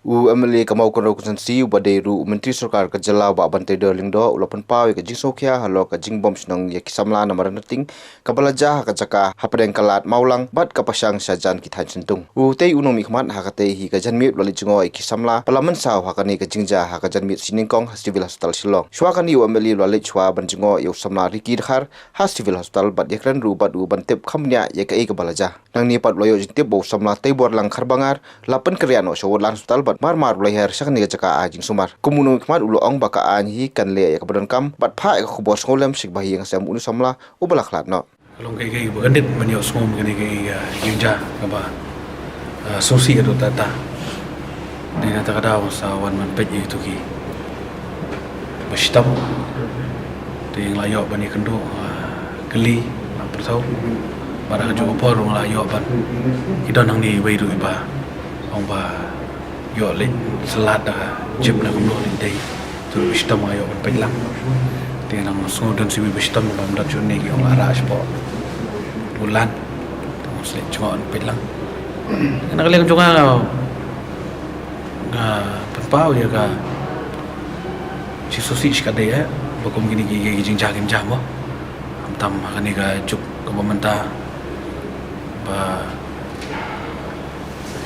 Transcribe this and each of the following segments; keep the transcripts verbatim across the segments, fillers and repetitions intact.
U M L A ka Mawkynrew Constituency uba dei ruh u Myntri Sorkar ka Jylla, Bah Banteidor Lyngdoh, u la pynpaw ïa ka jingsngewkhia halor ka jingbym shnong ïa ki samla na Mawryngkneng, kaba la jia ha ka jaka hapdeng ka lad Mawlang bad kaba shang shajan ki thaiñ Syntung. Utei u nongmihkhmat ha katei hi ka janmiet u la leit jngoh ïa ki samla ba la mynsaw ha kane ka jingjia ha ka janmiet shi nyngkong ha Civil Hospital Shillong. Shuwa kane u M L A u la leit shuwa ban jngoh ïa u samla Ricky Dkhar ha Civil Hospital bad ïakren ruh bad u ban tip kham bniah ïa kaei kaba la jia. Nangne pat u la ïoh jingtip ba u samla Teibor Langkharbangar la pynkynriah noh sha wardlan hospital bad marmar u la hiar sha kane ka jaka ai jingsumar. Kum u nongmihkhmat u la ong ba ka aiñ hi kan leh ïa kaba donkam bad phah ïa ka khubor sngewlem sha ki bahaïing hasem une u samla uba la khlad noh. Ka long kaei kaei ba kyndit ban ïohsngew ïa kane kaei ka jingjia kaba, ah, sngewsih haduh katta. Dei na kata ka daw sa wan ban peit ïa kito kiba shitom. Te nga la ïoh ban ïakynduh, ah, kylli, la pyrthei. Bad ha kajuh ka por nga la ïoh ban, ki don hangne iwei ruh iba ong ba ïoh leit sa lad da ka jip ne kumno leit, dei tu ba shitom, nga ïoh ban peit lang. Te nga dang sngew don sa iwei ba shitom bym don shuh ne, ki ong la rah shapoh wardlan. Te nga sa leit jngoh ban peit lang. Na ka liang jong nga, nga pynpaw ïa ka jingsngewsih shikatdei, eh, ba kum kine ki, ki jingjia kin jia mo. Khamtam ha kane ka juk kaba mynta ba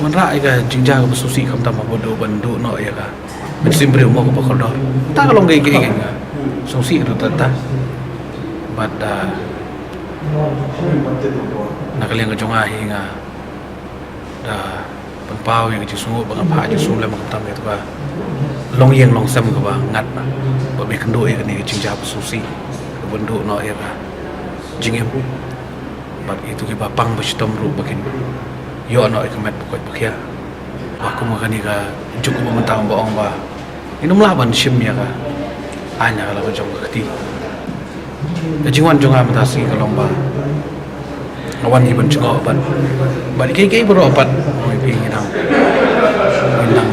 wanrah ïa ka jingjia kaba sngewsih, khamtam haba duh ban duh noh ïa ka mynsiem briew mo, kaba kordor. Ta ka long kaei kaei ka sngewsih ruh ta ta. Bad, ah, na ka liang ka jong nga hi nga da pynpaw ïa ka jingsngewnguh ba nga phah jingsngewnguh lem khamtam ïa kata ka longïing longsem kaba ngat na ba me kynduh ïa kane ka jingjia ba sngewsih, kaba duh noh ïa ka jingim. Bad ïa kito kiba pang ba shitom ruh ba kin ïoh noh ïa ka met ba koit ba khiah. Ba kum kane ka juk kaba mynta ba ong ba ngin ym lah ban shim ïa ka aiñ ha la ka jong ka kti. Ka jingwan jong nga mynta sngi ka long ba nga wan hi ban jngoh bad, bad kiei kiei baroh pat, ong ïa phi, ngi nang, ngi nang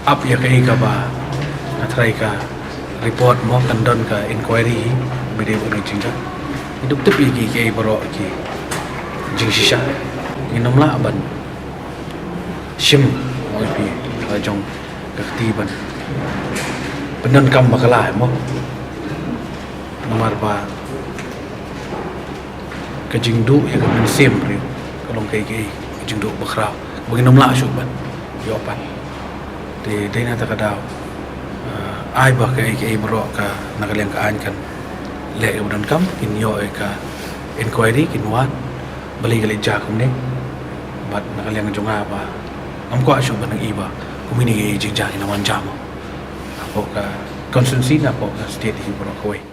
ap ïa kaei kaba nga tharai ka report mo, kan don ka inquiry hi ba dei ban ngi jingjia. Ngi duk tip ïa kiei kiei baroh ki jingshisha. Ngin ym lah ban shim, ong ïa phi, la jong ka kti ban pyndonkam bakla mo. Namar ba ka jingduh ïa ka mynsiem briew ka long kaei kaei, ka jingduh bakhraw ba ngin ym lah shuh ban ïoh pat. Te dei na kata ka daw, ah, ai ba kaei kaei baroh ka na ka liang ka aiñ kan leh ïa kaba donkam, kin ïoh ïa ka inquiry, kin wad balei ka leit jia kumne. Bad na ka liang jong nga ba ngam kwah shuh ban nang ïohi ba kumne ki jingjia ki nang wan jia mo hapoh ka constituency, hapoh ka state hi baroh kawei.